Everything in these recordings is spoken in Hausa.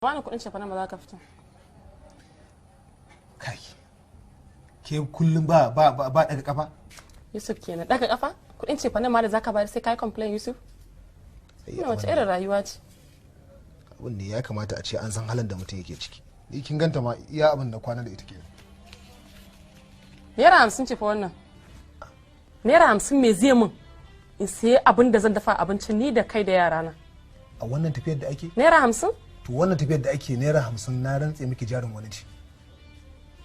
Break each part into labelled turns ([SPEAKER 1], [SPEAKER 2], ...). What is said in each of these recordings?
[SPEAKER 1] Bani kuɗin cefanen ba za ka fita.
[SPEAKER 2] Kai, ke kullum ba ba ba ba daga kafa.
[SPEAKER 1] Yusuf kenan, daga kafa? Kuɗin cefanen ma da zaka bayar sai kai complain, Yusuf? Wannan wace irin rayuwa ce?
[SPEAKER 2] Abin da ya kamata a ce an san halin da mutum yake ciki. Ni kin ganta ma, iya abin da kwana da ita kenan.
[SPEAKER 1] ₦50 ce fa wannan. ₦50 me zai mun? In sayi abin da zan dafa abincin ni da kai da yarana.
[SPEAKER 2] A wannan tafiyar da ake?
[SPEAKER 1] ₦50?
[SPEAKER 2] To, wannan tafiyar da ake, ₦50 na rantse miki jarin wani ce.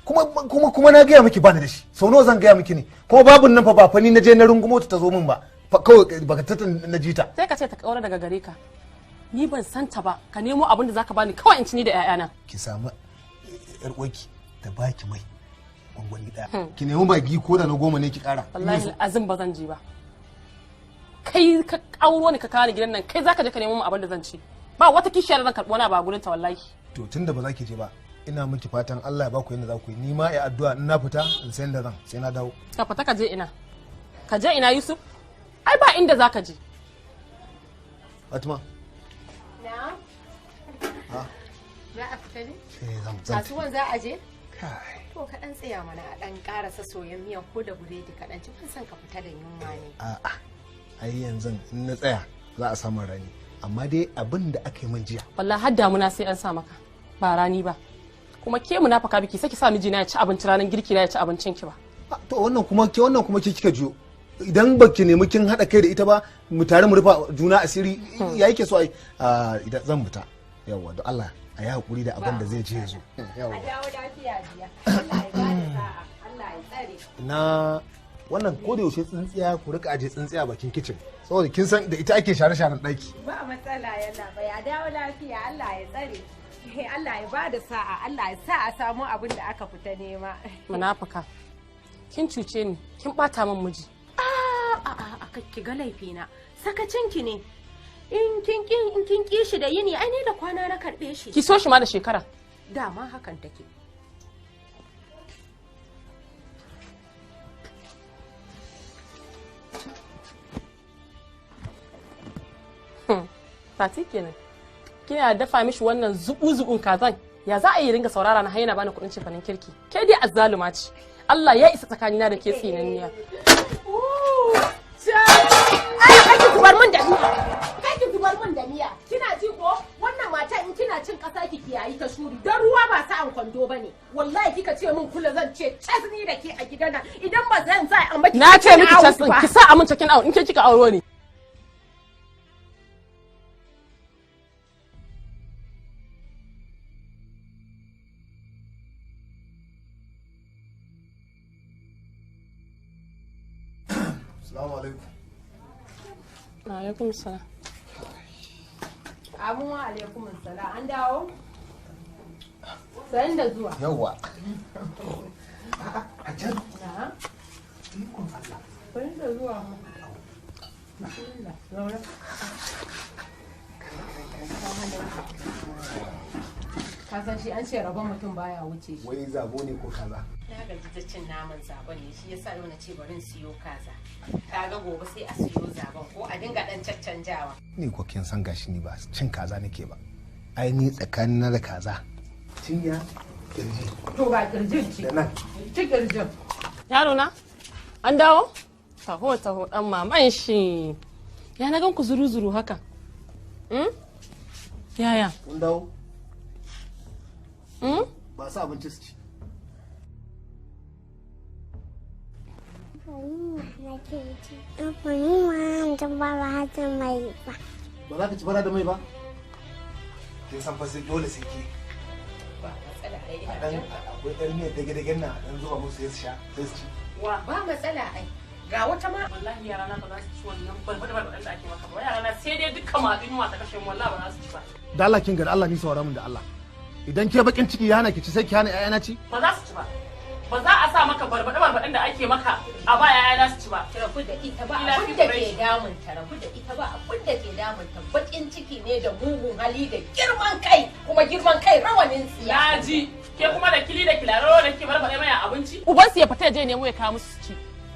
[SPEAKER 2] Kuma kuma kuma na gaya miki bani da shi. Sau nawa zan gaya miki ne? Kuma babun nan fa ba fa ni na je na rungumo ta zo min ba. Kawai baka tata na ji ta.
[SPEAKER 1] Sai ka ce ta kaura daga gare ka. Ni ban san ta ba, ka nemo abin da zaka bani kawai in ci ni da 'ya'yana.
[SPEAKER 2] Ki samu yar uwarki ta baki mai gwangwani daya. Ki nemi magi ko da na 10 ne ki kara.
[SPEAKER 1] Wallahi azim ba zan je ba. Kai ka auro ni ka kawo ni gidan nan, kai zaka je ka nemo min abin da zan ci. Ba wata kishiya da zan karɓi wani abu a gurin ta wallahi.
[SPEAKER 2] To, tunda ba za ki je ba, ina miki fatan Allah ya baku yadda za ku yi. Ni ma ya addu'a in na fita in san da zan sai na dawo.
[SPEAKER 1] Ka fita ka je ina? Ka je ina, Yusuf? Ai ba inda zaka je.
[SPEAKER 2] Fatima.
[SPEAKER 3] Na'am.
[SPEAKER 2] Ha?
[SPEAKER 3] Za a fita ne?
[SPEAKER 2] Eh, zan zan.
[SPEAKER 3] Kasuwan za a je?
[SPEAKER 2] Kai.
[SPEAKER 3] To, ka ɗan tsaya mana a ɗan ƙarasa soyan miyan ko da buredi kaɗan ci, ban san ka fita da yunwa ne.
[SPEAKER 2] A'a. Ai yanzu in na tsaya za a samu rani. Amma dai abin da aka yi min jiya.
[SPEAKER 1] Wallahi har damuna sai an sa maka. Ba rani ba. Kuma ke munafaka, biki saki sa mijina ya ci abinci ranar girki na ya ci abincin ki ba.
[SPEAKER 2] To, wannan kuma ke kika jiyo. Idan ba ki nemi kin haɗa kai da ita ba, mu tare mu rufa juna asiri, ya yake so ai idan zan fita. Yawwa, don Allah a yi hakuri da abin da zai je ya zo. Yawwa.
[SPEAKER 3] A dawo lafiya biya. Allah ya bada sa'a. Allah ya tsare.
[SPEAKER 2] Na wannan ko da yaushe tsintsiya, ku rika aje tsintsiya bakin kicin, saboda kin san da ita ake share-sharen ɗaki.
[SPEAKER 3] Ba matsala yana ba, ya dawo lafiya, Allah ya tsare. Allah ya bada sa'a, Allah ya sa a samu abin da aka fita nema.
[SPEAKER 1] Munafaka. Kin cuce ni, kin bata min miji.
[SPEAKER 3] A ki ga laifina. Sakacinki ne. In kin ki shi da yini, ai ni da kwana na karɓe shi.
[SPEAKER 1] Ki so shi ma da shekara.
[SPEAKER 3] Dama hakan take.
[SPEAKER 1] Fati kenan. Kina dafa mishi wannan zubu-zubun kazan. Ya za a yi ringa saurara na har yana bani kuɗin cefanen kirki? Ke dai azzaluma ce. Allah ya isa tsakanina da ke tsinanniya.
[SPEAKER 3] Ai kake zubar min da miya. Kake zubar min da miya. Kina ji ko, wannan mata in kina cin kasa ki kiyayi ta shuri, dan ruwa ba sa'an kwando bane. Wallahi kika ce min kula zan ce cas ni da ke a gidan nan. Idan ba zan sa a maki
[SPEAKER 1] Na ce miki
[SPEAKER 3] out
[SPEAKER 1] cas din,
[SPEAKER 3] ba.
[SPEAKER 1] ki sa a min cikin out in ke kika auro ni.
[SPEAKER 2] Assalamu alaikum.
[SPEAKER 1] Alaikum salam.
[SPEAKER 3] Amu wa alaikum salam. An dawo? Sanin da zuwa.
[SPEAKER 2] Yawwa. Hajjar.
[SPEAKER 3] Na'am.
[SPEAKER 2] Ikon Allah.
[SPEAKER 3] Sanin da zuwa. Bismillah. Zauna. Ka san shi an ce rabon mutum baya wuce shi.
[SPEAKER 2] Wai zabo ne ko kaza?
[SPEAKER 3] Na gaji da cin naman zaben ne, shi yasa yau na ce bari in siyo kaza. Kaga gobe sai a siyo zaben ko a dinga dan caccanjawa.
[SPEAKER 2] Ni ko kin san gashi ni ba cin kaza nake ba. Ai ni tsakanin na da kaza. Cinya, kirji.
[SPEAKER 3] To, ga kirjin ci.
[SPEAKER 2] Da nan.
[SPEAKER 3] Ci kirjin.
[SPEAKER 1] Yaro na? An dawo? Taho, taho dan maman shi. Ya na gan ku zuru-zuru haka? Hmm? Yaya?
[SPEAKER 2] Kun dawo?
[SPEAKER 1] Hmm?
[SPEAKER 2] Ba su abinci su ci.
[SPEAKER 4] Nake ci. Ni ma ta ba ba ta mai ba.
[SPEAKER 2] Ba za ka ci fara da mai ba? Kin san fa sai dole sai ki.
[SPEAKER 3] Ba matsala ai
[SPEAKER 2] A
[SPEAKER 3] ina
[SPEAKER 2] dan
[SPEAKER 3] jin.
[SPEAKER 2] Akwai ɗan miyar dage-dagen nan, a dan zuba musu sai su sha sai su ci.
[SPEAKER 3] Wa ba matsala ai. Ga wata ma.
[SPEAKER 1] Wallahi yara na ba za su ci wannan balbal balbal da ake maka ba. Yara na sai dai dukkan ma yunwa ta kashe mu, wallahi ba za su ci ba.
[SPEAKER 2] Da Allah kin ga, da Allah ni saurara mun da Allah. Idan ke bakin ciki ya hana ki ci, sai ki hana ƴaƴana ci?
[SPEAKER 1] Ba za su ci ba. Ba za a sa maka barbaɗe barbaɗen da ake maka a ba yaya su ci ba.
[SPEAKER 3] Rabu da ita, ba
[SPEAKER 1] Ila
[SPEAKER 3] abin da
[SPEAKER 1] fi
[SPEAKER 3] ke damunta, rabu da ita, ba abin da ke damunta, bakin ciki ne da mugun hali da girman kai, kuma girman kai rawanin tsiya.
[SPEAKER 1] Na ji, ke kuma da kili da kilararo da ke barbaɗe mai abinci. Ubansu ya fita ya je nemo ya kawo musu su ci.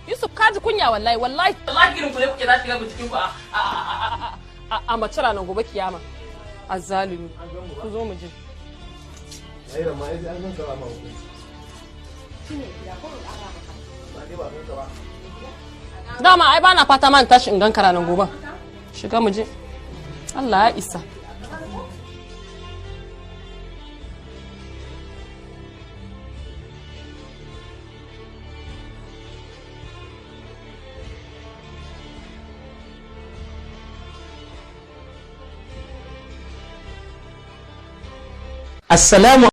[SPEAKER 1] Yusuf, ka ji kunya wallahi, wallahi. Wallahi irin ku ne kuke za ki ga cikin ku a mace ranar gobe kiyama. Azzalumi. Ku zo mu je.
[SPEAKER 2] Ai ma ai an san salama hukunci. Ba dai ba san ba.
[SPEAKER 1] Dama ai bana fata ma in tashi in ganka ranar gobe. Shiga mu je. Allah ya isa.
[SPEAKER 5] Assalamu